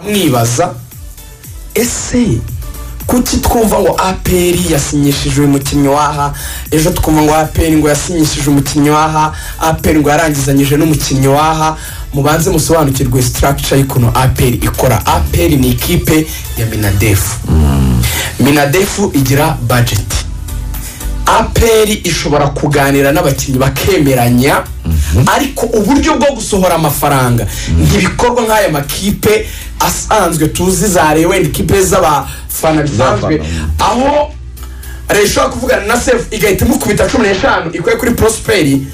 Mwibaza ese kuki twumva ngo APR yasinyishije umukinnyi waha, ejo twumva ngo APR ngo yasinyishije umukinnyi waha, APR ngo yarangizanyije n'umukinnyi waha? Mubanze musobanukirwe structure y'ukuntu APR ikora. APR ni ikipe ya MINADEF. MINADEF igira budget. APR ishobora kuganira n'abakinnyi bakemeranya, ariko uburyo bwo gusohora amafaranga ntibikorwa nk'aya makipe asanzwe tuzi za Rayon, wenda ikipe z'abafana bisanzwe, aho Rayon ishobora kuvugana na Sefu igahita imukubita 15 ikuye kuri Prosperi,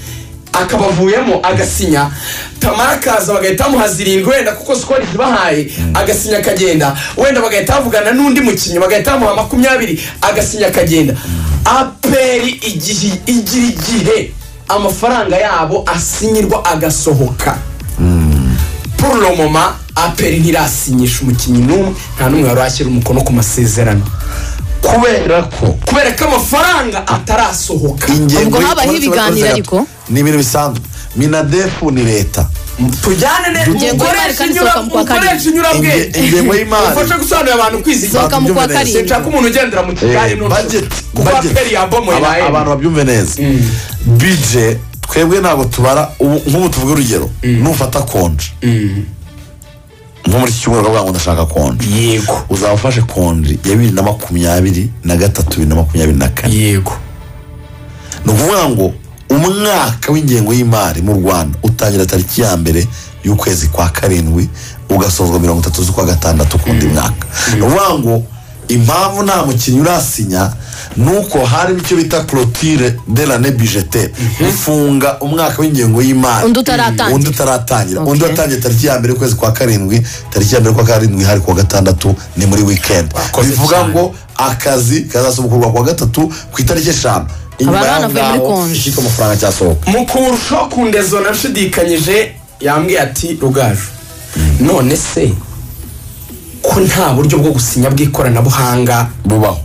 akabavuyemo agasinya, Tamara akaza bagahita bamuha 7 wenda kuko Skol zibahaye, agasinya akagenda, wenda bagahita bavugana n'undi mukinnyi bagahita bamuha 20 agasinya akagenda. APR igira igihe amafaranga yabo asinyirwa agasohoka. Pour le moment APR ntirasinyisha umukinnyi n'umwe, nta n'umwe wari washyira umukono ku masezerano, kubera ko amafaranga atarasohoka. Ubwo habaho ibiganiro, ariko ni ibintu bisanzwe. MINADEF ni leta. Tujyane neza, ukoresha inyurabwenge, ingengo y'imari ufashe gusobanurira abantu kwizigira. Sohoka mu kwa karindwi. Sinshaka umuntu ugendera mu kigali budget, kuko APR yabomoye na abantu babyumve neza. Budget twebwe ntabwo tubara. Nk'ubu tuvuge urugero, nufata konje nko muri iki cyumweru ukavuga ngo ndashaka konje, yego, uzaba ufashe konje ya 2023, 2024. Yego. Ni ukuvuga ngo umwaka w'ingengo y'imari mu Rwanda utangira tariki ya 1 y'ukwezi kwa 7 ugasozwa 30 z'ukwa 6 kundi mwaka. Ni ukuvuga ngo impamvu nta mukinnyi urasinya nuko hari icyo bita clôture de l'année budgétaire, gufunga umwaka w'ingengo y'imari undi utaratangira. Undi watangiye tariki ya 1 y'ukwezi kwa 7, tariki ya 1 kwa 7 hari kuwa 6, ni muri weekend. Bivuga ngo akazi kazasubukurwa kuwa 3 ku itariki 5. Inyuma yaho ikipe amafaranga cyasohoka. Mu kurushaho kundezo nashidikanyije yambwiye ati Rugaju, none se ko nta buryo bwo gusinya bw'ikoranabuhanga bubaho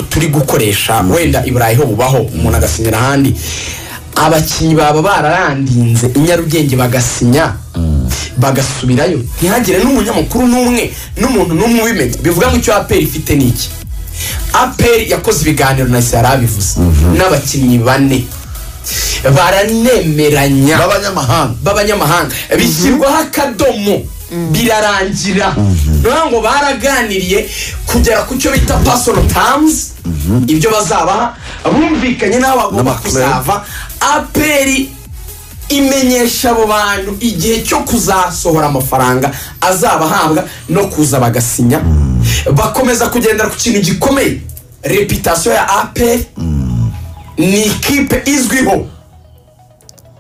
turi gukoresha, wenda i Burayi ho bubaho umuntu agasinyira ahandi, abakinnyi baba bararandinze i Nyarugenge bagasinya bagasubirayo ntihagire n'umunyamakuru n'umwe n'umuntu n'umwe ubimenya? Bivuga ngo icyo APR ifite ni iki? APR yakoze ibiganiro na yarabivuze n'abakinnyi 4 baranemeranya b'abanyamahanga, bishyirwaho akadomo, birarangira. Ngo baraganiriye kugera ku cyo bita personal terms, ibyo bazabaha bumvikanye n'aho bagomba kuzava. APR imenyesha abo bantu igihe cyo kuzasohora amafaranga azabahabwa no kuza bagasinya. Bakomeza kugendera ku kintu gikomeye, reputation ya APR ni ikipe izwiho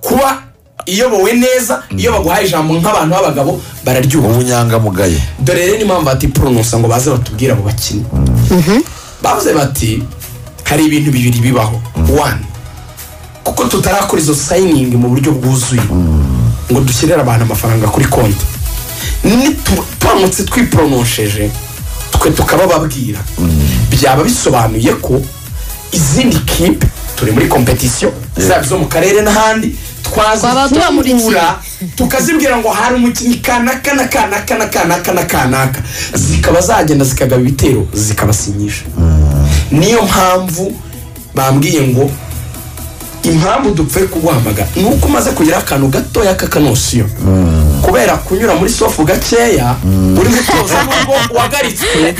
kuba iyobowe neza, iyo baguhaye ijambo nk'abantu b'abagabo bararyubaha, ubunyangamugayo. Dore rero n'impamvu bati prononsa ngo baze batubwire abo bakinnyi. Bavuze bati hari ibintu bibiri bibaho. One, kuko tutarakora izo signing mu buryo bwuzuye ngo dushyirire abantu amafaranga kuri konti, turamutse twipronosheje twe tukabababwira, byaba bisobanuye ko izindi kipe turi muri competition zaba izo mu karere n'ahandi twazibura tukazibwira ngo hari umukinnyi kanaka na kanaka na kanaka na kanaka, zikaba zagenda zikagaba ibitero zikabasinyisha. Niyo mpamvu bambwiye ngo impamvu dupfe kuguhamagara nuko umaze kugira akantu gatoya k'akanosiyo, kubera kunyura muri sofu gakeya uri gutoza nubwo wagaritswe,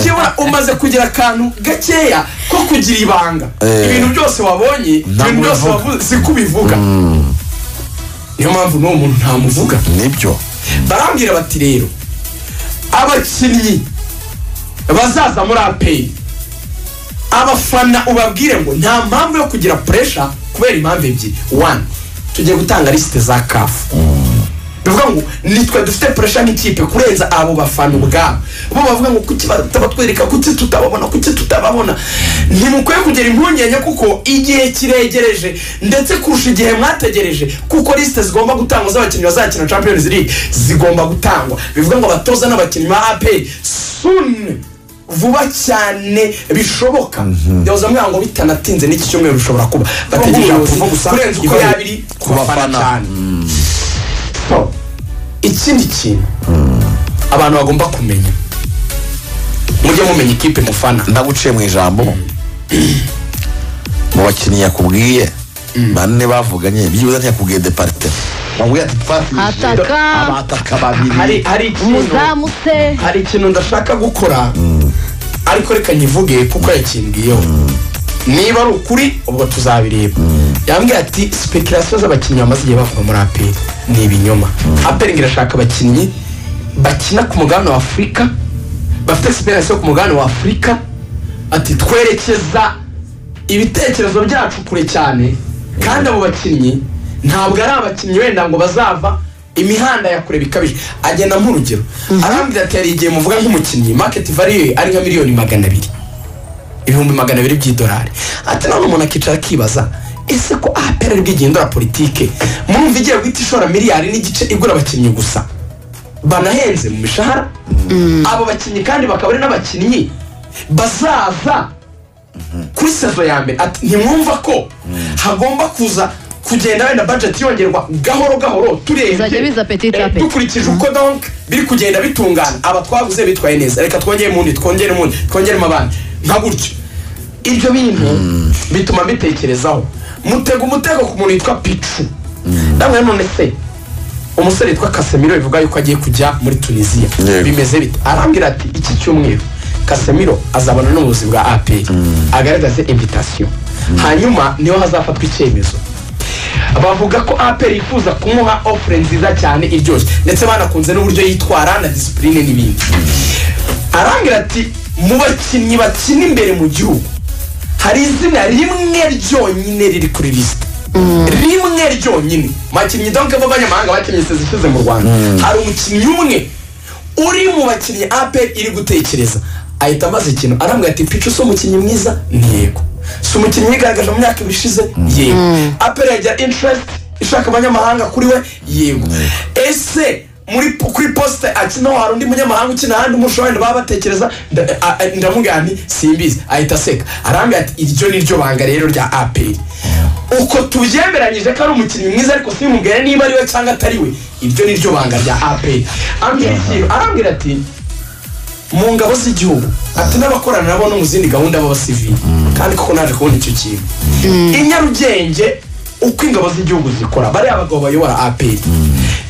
cyangwa umaze kugira akantu gakeya ko kugira ibanga, ibintu byose wabonye, ibintu byose wavuze sikubivuga. Niyo mpamvu n'uwo muntu ntamuvuga. Nibyo barambwira bati rero abakinnyi bazaza muri APR, abafana ubabwire ngo nta mpamvu yo kugira pressure kubera impamvu ebyiri. One, tugiye gutanga liste za CAF. Bivuga ngo nitwe dufite pressure nk'ikipe kurenza abo bafana ubwabo. Bo bavuga ngo kuki batabatwereka, kuki tutababona, kuki tutababona. Ntimukwiye kugira impungenge kuko igihe kiregereje, ndetse kurusha igihe mwategereje, kuko liste zigomba gutangwa z'abakinnyi bazakina Champions League zigomba gutangwa. Bivuga ngo abatoza n'abakinnyi ba APR soon, vuba cyane bishoboka, yahoze amwira ngo bitanatinze n'iki cyumweru bishobora kuba bategereje kurenza uko yabiri ku bafana cyane. Ikindi kintu Abantu bagomba kumenya, mujye mumenya ikipe mufana. Ndaguciye mu ijambo. Mu bakinnyi yakubwiye bane bavuganye, byibuze ntiyakubwiye departement. Bamubwiye ati Ataka. Abataka babiri. Hari ikintu, Umuzamutse. hari ikintu ndashaka gukora, ariko reka nyivuge kuko yakimbwiyeho. Niba ari ukuri ubwo tuzabireba. Yambwiye ati spéculation z'abakinnyi bamaze igihe bavuga muri APR ni ibinyoma. APR ngo irashaka abakinnyi bakina ku mugabane wa Afurika, bafite experience yo ku mugabane wa Afurika. Ati twerekeza ibitekerezo byacu kure cyane, kandi abo bakinnyi ntabwo ari abakinnyi wenda ngo bazava imihanda ya kure bikabije. Agenda nk'urugero arambwira ati hari igihe muvuga nk'umukinnyi market value ari nka 200,000,000, 200,000 by'idolari. Ati none umuntu akicara akibaza, ese ko APR ari bwigihindura politike, murumva igiye guhita ishora 1.5 miliyari igura abakinnyi gusa banahenze mu mishahara, abo bakinnyi kandi bakaba ari n'abakinnyi bazaza kuri saison ya mbere? Ati ntimwumva ko hagomba kuza kugenda wenda budget yongerwa gahoro gahoro, turebye Bizajya biza petit à petit. Dukurikije uko donc biri kugenda bitungana, aba twaguze bitwaye neza, reka twongere mundi, twongere mundi, twongeremo abandi nka gutyo. Ibyo bintu bituma mbitekerezaho, mutega umutego ku muntu witwa Pichu. Ndamwe none se umusore witwa Casemiro bivuga yuko agiye kujya muri Tunisia, bimeze bite? Arambwira ati iki cyumweru Casemiro azabona n'ubuyobozi bwa APR, agaragaze invitation, hanyuma niho hazafatwa icyemezo. Bavuga ko APR yifuza kumuha offre nziza cyane iryoshye, ndetse banakunze n'uburyo yitwara na discipline n'ibindi. Arambwira ati mu bakinnyi bakina imbere mu gihugu hari izina rimwe ryonyine riri kuri lisite, rimwe ryonyine. Mu bakinnyi donc b'abanyamahanga bakinnye saison ishize mu Rwanda, hari umukinnyi umwe uri mu bakinnyi APR iri gutekereza. Ahita amaze ikintu arambwira ati Pichu si umukinnyi mwiza? Ni yego. Si umukinnyi wigaragaje mu myaka ibiri ishize? Yego. APR yagira interest ishaka abanyamahanga kuri we? Yego. Ese muri kuri poste akinaho hari undi munyamahanga ukina ahandi umushoboye wenda baba batekereza? Ndamubwira nti simbizi. Ahita aseka, arambwira ati iryo ni ryo banga rero rya APR, uko tubyemeranyije ko ari umukinnyi mwiza, ariko simubwire niba ari we cyangwa atari we. Iryo ni ryo banga rya APR. Ambwira ikintu, arambwira ati mu ngabo z'igihugu, ati n'abakorana nabo no mu zindi gahunda b'abasivili, kandi koko naje kubona icyo kintu i Nyarugenge, uko ingabo z'igihugu zikora, bariya abagabo bayobora APR,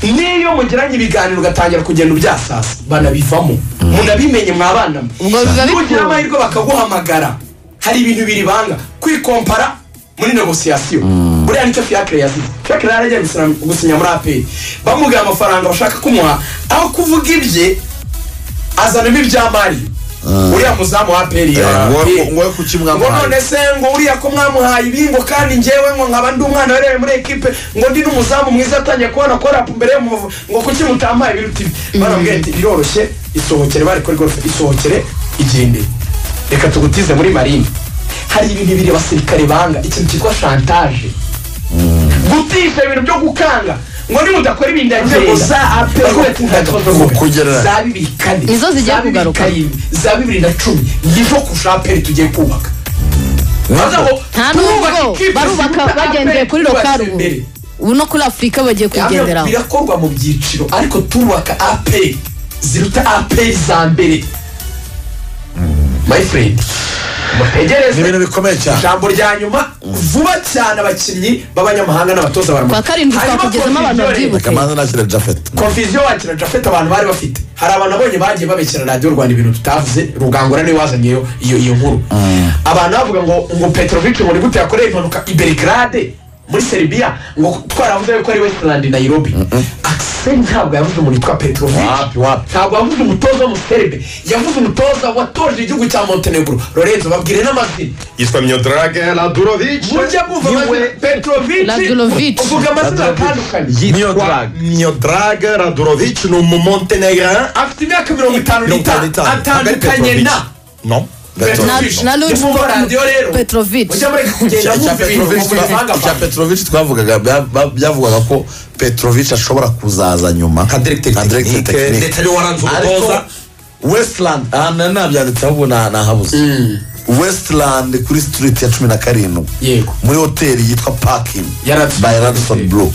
niyo mugiranye ibiganiro ugatangira kugenda ubyasasa, banabivamo. Munabimenye mwabana mwe. Ubwo biba Nugira bipfuye. amahirwe bakaguhamagara, hari ibintu bibiri banga: kwikompara muri négociation. Buriya nicyo Fiacre yazize. Fiacre yari agiye gusinya muri APR, bamubwira amafaranga bashaka kumuha, aho kuvuga ibye azanamo ibya Mario, uriya muzamu wa APR. Ngo kuki Ngo mwamuhaye? None se ngo uriya ko mwamuhaye ibi, ngo kandi njyewe ngo nkaba ndi umwana warerewe muri ekipe, ngo ndi n'umuzamu mwiza, atangiye kubona ko rap mbere y'umuvu, ngo kuki mutampaye ibiruta ibi? Baramubwiye ati biroroshye, isohokere. Bari kuri golf, isohokere igendere, reka tugutize muri marine. Hari ibintu bibiri abasirikare banga: ikintu cyitwa chantage, gutisha, ibintu byo gukanga ngo nimudakora ibi ndagenda. Inzego Za APR nta kibazo Kugereranya. za 2004, Nizo zigiye za bibiri kugaruka. karindwi, za 2010, nizo kurusha APR tugiye kubaka. Baza ngo Nta turubaka nubwo ikipe barubaka ziruta bagendeye APR kuri twubatse local ubu. mbere. Ubu no kuri Afurika bagiye kuyigenderaho. Birakorwa mu byiciro, ariko turubaka APR ziruta APR za mbere, my friend. Mutegereze. Ni ibintu bikomeye cyane. Ijambo rya nyuma, vuba cyane abakinnyi b'abanyamahanga n'abatoza baramuka. Kwa karindwi Hanyuma twakugezemo abantu confusion. babyibuke. Reka manza nakira Japhet. Confusion wakira Japhet, abantu bari bafite, hari abantu abonye bagiye babekera Radiyo Rwanda ibintu tutavuze. Rugangura niwe wazanye iyo nkuru. Abantu bavuga ngo Petrovic ngo ni gute yakoreye impanuka i Belgrade muri Serbia, ngo twaravuze yuko ari Westland Nairobi. Axel ntabwo yavuze umuntu witwa Petrovic. Wapi, wapi. Ntabwo yavuze umutoza w'umuserbe, yavuze umutoza watoje igihugu cya Montenegro. Lorenzo, babwire n'amazina. Yitwa Miodrag Radulovic. Mujye mwumva amazina. Petrovic. Radulovic. Uvuga amazina atandukanye. Yitwa Miodrag. Miodrag Radulovic, ni umumontenegrin. Afite imyaka 53. 55. Atandukanye na No. Petrovic. Na Luis Nimwumva radiyo rero, Petrovic. mujye mureka kugenda Icya mwumva ibintu Petrovic mu bivangavanga. icya Petrovic twavugaga, byavugwaga ko Petrovic ashobora kuzaza nyuma Nka directeur nka directeur technique, technique. ndetse ariwe waranze Ariko umutoza. Westland, ahantu nari nabyanditse ahubwo nahabuze, Westland kuri street ya 17, Yego. muri hoteli yitwa Parking Ya Radisson. by Radisson Blue.